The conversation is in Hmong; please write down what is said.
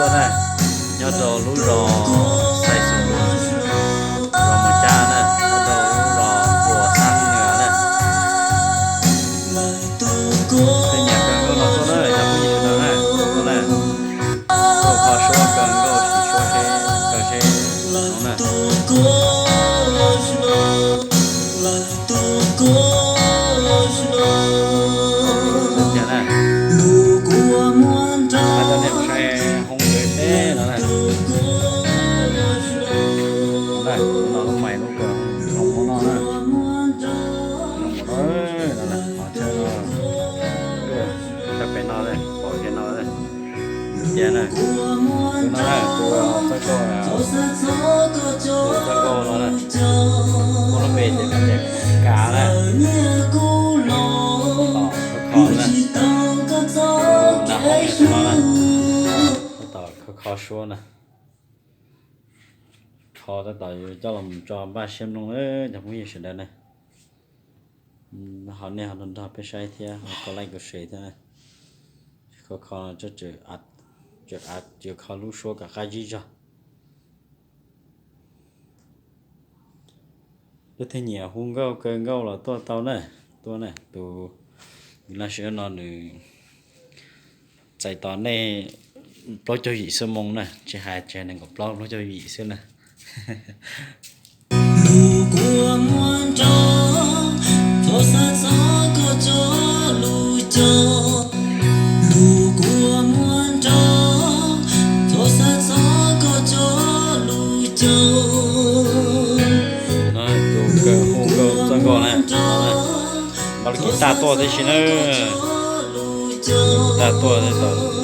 Na, nyob rau lub zos Xais Xus, zos Mus Cab na, nyob rau lub zos Huas Xab Nws na. Tej nyiam kawg nkauj no tuaj na, cov phooj ywg sawv daws na, tuaj na. Nkauj kho suab kawg nkauj, sim suab seb kawg seb no na. Tiag na, coj nej mus saib hoob kawg teb no na. No lub mais lub kawg zoo no na. Zoo no na, qhov chaw no, sab pem no, pom kiag no na. Tiag na, tus no na, tus txoj nkauj, tus txoj nkauj no na, muaj lub npe ces tias Kav na. Tab tom khov kho na, nram hoob no na, tab tom khov kho suab na. Kho tab tom yuav coj los tso npaj siab mloog na cov phooj ywg sawv daws na. Ho nej ho nrog peb saib thiab, ho kov like kov share thiab na. Kho kho no, tseem av kho lub suab kom qab zib zog. Leej twg nyiam hu nkauj kaw nkauj los tuaj tau na, tuaj na. Tus Laj Sim no nws txais tos nej plaub caug yim xuab moos na, tsis hais tsis hais nees nkaum plaub, plaub caug yim xwb na. Tus kawg hu nkauj txoj nkauj na, npaj lub kis tag tuaj tib si na, tag tuaj tau